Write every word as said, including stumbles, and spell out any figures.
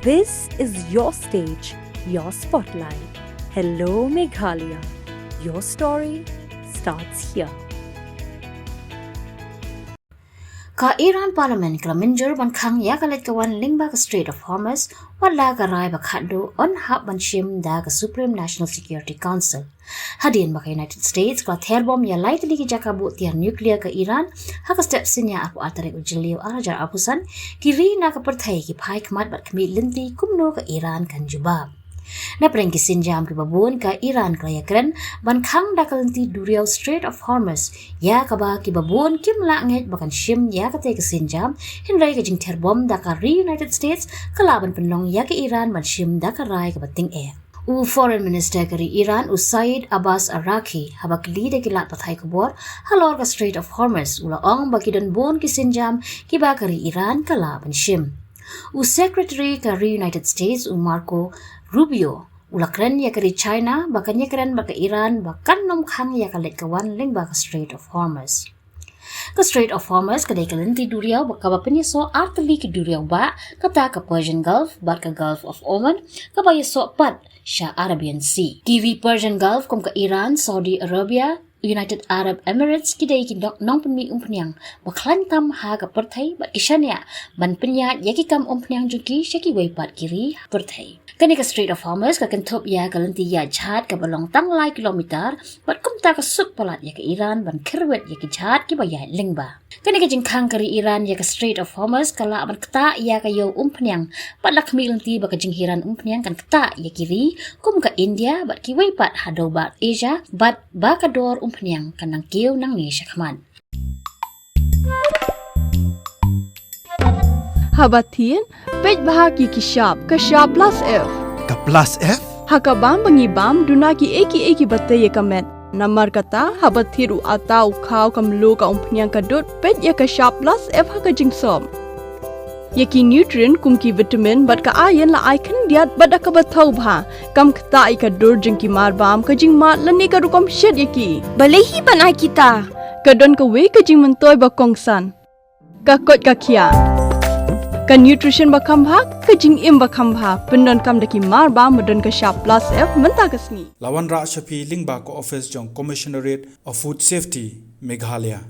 This is your stage, your spotlight. Hello, Meghalaya. Your story starts here. Ka Iran Parliament ka la mynjur ban khang ïa ka leit ka wan lyngba ka Strait of Hormuz, wat la ka rai ba khatduh yn hap ban shim da ka Supreme National Security Council. Hadien ba ka United States ka la ther bom ïa lai tylli ki jaka buh tiar nuclear ka Iran, ha ka step synñia arphew ar tarik u Jylliew arhajar arphew san, ki ri na ka pyrthei ki phai khmat bad khmih lynti kumno ka Iran kan jubab. Na pdeng ki sienjam kiba bun ka Iran ka la ïakren ban khang da ka lynti duriaw Strait of Hormuz, ïa kaba kiba bun kim lah ngeit ba kan shim ïa katei ka sienjam, hynrei ka jingther bom da ka ri United States ka lah ban pynlong ïa ka Iran ban shim da ka rai kaba tyngeh. U Foreign Minister ka ri Iran, u Saeed Abbas Araqchi, haba kylli da ki lad pathai khubor halor ka Strait of Hormuz, u la ong ba ki don bun ki sienjam kiba ka ri Iran ka lah ban shim. U Secretary ka ri United States, u Marco Rubio, u la kren ïa ka ri China ba kan ïakren bad ka Iran ba kan ym khang ïa ka leit ka wan lyngba ka Strait of Hormuz. Ka Strait of Hormuz ka dei ka lynti duriaw ba kaba pynïasoh ar tylli ki duriaw bah, kata ka Persian Gulf bad ka Gulf of Oman, kaba ïasoh pat sha Arabian Sea. Ki ri Persian Gulf kum ka Iran, Saudi Arabia, United Arab Emirates ki dei ki nong, nongpynmih umphniang ba khlaiñ tam ha ka pyrthei bad ki shaniah ban pynïaid ïa ki kam umphniang jong ki sha kiwei pat ki ri ha pyrthei. Kane ka Strait of Hormuz ka kynthup ïa ka lynti ïaid jhad kaba long tang lai kilometer, bad kumta ka suk palat ïa ka Iran ban kyrwit ïa ki jhad kiba ïaid lyngba. Kane ka jingkhang ka ri Iran ïa ka Strait of Hormuz ka lah ban ktah ïa ka ïew umphniang, bad la khmih lynti ba ka jinghiran umphniang kan ktah ïa ki ri kum ka India bad kiwei pat ha dewbah Asia, bad ba ka dor umphniang kan nang kiew nangne shakhmat. Haba thied, peit bha ïa ki shap, ka shap plus F. Ka plus F? Ha ka bam ba ngi bam, duna kiei kiei kiba tei ïa ka met. Namar kata, haba thied u atta, u khaw, ka mluh, ka umphniang, ka dud, peit ïa ka shap plus F ha ka jingsop. Ïa ki nutrient kum ki vitamin bad ka iron la ai khyndiat bad da kaba thaw bha, kam ktah ïa ka dur jong ki marbam, ka jingmad lane ka rukom shet ïa ki. Balei hi ban ai kita? Ka don kawei ka jingmyntoi ba kongsan. Ka koit ka khiah. Ka nutrition ba kham bha, ka jingim ba kham bha, pyndonkam da ki marbam ba don ka shap plus F mynta ka sngi. La wanrah sha phi lyngba ka office jong Commissionerate of Food Safety, Meghalaya.